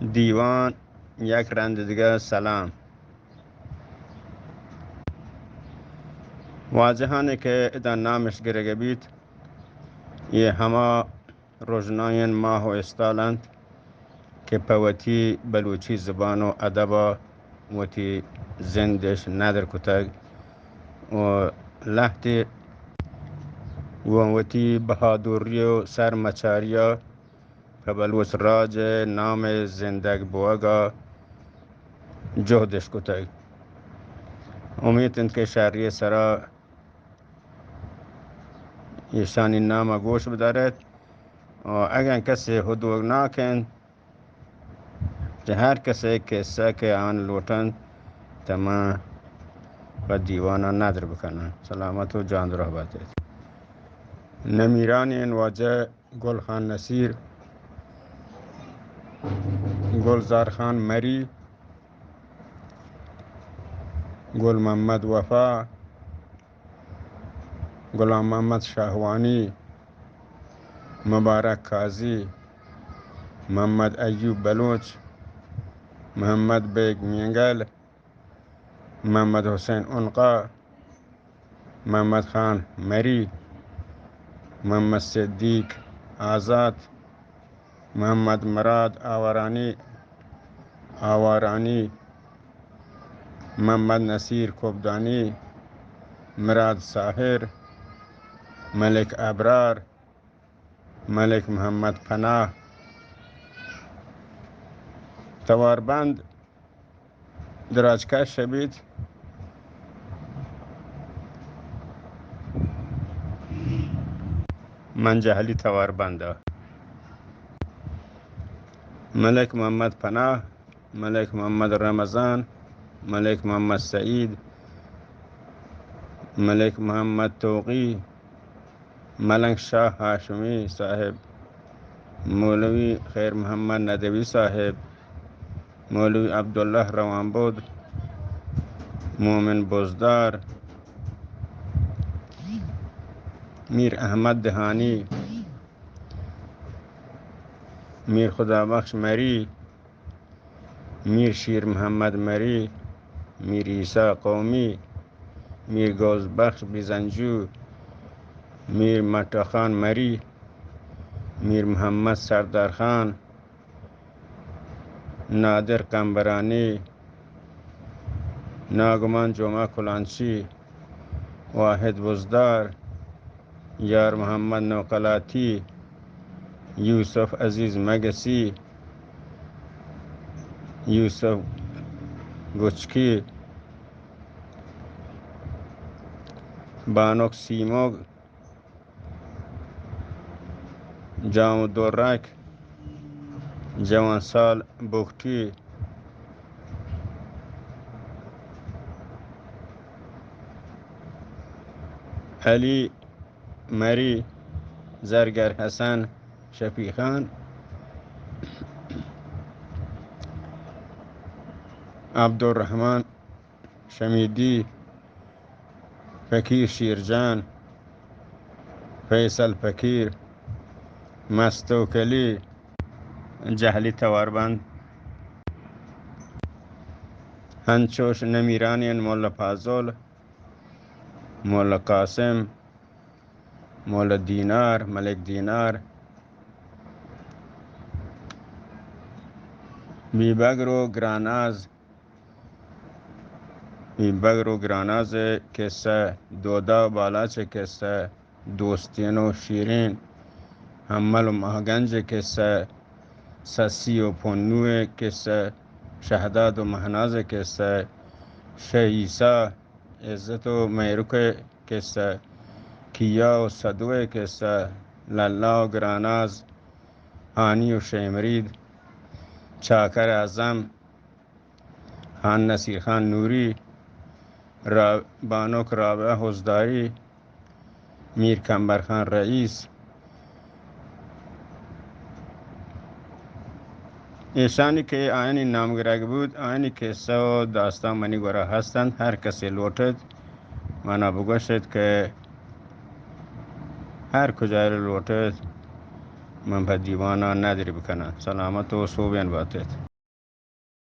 دیوان یک رند دگہ سلام۔ واجہانی کہ ادا نامش گرگ بیت، یہ ہما رژنائیں ماہ و استال انت کہ پہ وتی بلوچی زبان و ادب ء وتی زندش ندر کتگ و لہتے گوں وتی بہادری و سرمچاری ء پہ بلوچ راج ء نام ء زندگ بوگ ء جہدش کتگ۔ امیت انت کہ شری ء سرا ایشانی نام ء گوش بداریت۔ و اگاں کسے ہدوگ ناک انت، چہ ہر کسے کسہ کہ آن لوٹنت، تہ من پہ دیوان ء ندر بکناں۔ سلامت و جاندراہ باتیت۔ نمیرانیں واجہ گل خان نصیر، گلزار خان مری، گل محمد وفا، غلام محمد شاہوانی، مبارک قاضی، محمد ایوب بلوچ، محمد بیگ مینگل، محمد حسین عنقا، محمد خان مری، محمد صدیق آزاد، محمد مراد آوارانی، آوارانی، محمد نصیر کبدانی، مراد ساحر، ملک ابرار، ملک محمد پناہ۔ تواربند دراجکش بیت۔ من جہلی تواربند ء ملک محمد پناہ، ملک محمد رمضان، ملک محمد سعید، ملک محمد توقی، ملنگ شاہ ہاشمی صاحب، مولوی خیر محمد ندوی صاحب، مولوی عبداللہ روانبود، مومن بزدار، میر احمد دہانی، میر خدا بخش مری، میر شیر محمد مری، میر عیسی قومی، میر غوث بخش بزنجو، میر مٹا خان مری، میر محمد سردار خان، نادر قمبرانی، ناگمان جمعہ کلانچی، واحد بزدار، یار محمد نوکلاتی، یوسف عزیز مگسی، یوسف گچکی، بانک سیمگ، جام درک، جوان سال بگٹی، علی مری، زرگر حسن، شفیع خان، عبدالرحمن شمیدی، فقیر شیرجان، فیصل فقیر، مستو کلی، جہلی تواربند، ہنچوش نمیرانین مولا فاضل، مولا قاسم، مولا دینار، ملک دینار، بیبگر و گراناز، بیبگر و گراناز ء کسہ، دودا و بالاچ ء کسہ، دوستین و شیرین، حمل و ماہگنج ء کسہ، سسی و پنو ء کسہ، شہداد و مہناز ء کسہ، شہ عیسی، عزت و مہرک ء کسہ، کیا و سدو ء کسہ، للا و گراناز، ہانی و شیمرید، چاکر اعظم، خان نصیر خان نوری، را-، بانک رابعہ حضداری، میر کمبر خان رئیس، ایشانی کہ آیانی نام گرگ بوت، آیانی قصہ و داستان منی گورا ہستنت، ہر کسے لوٹت منا بگوشت کہ ہر کجا لوٹت من پہ دیوانا ندر بکناں۔ سلامت و سوبین باتت۔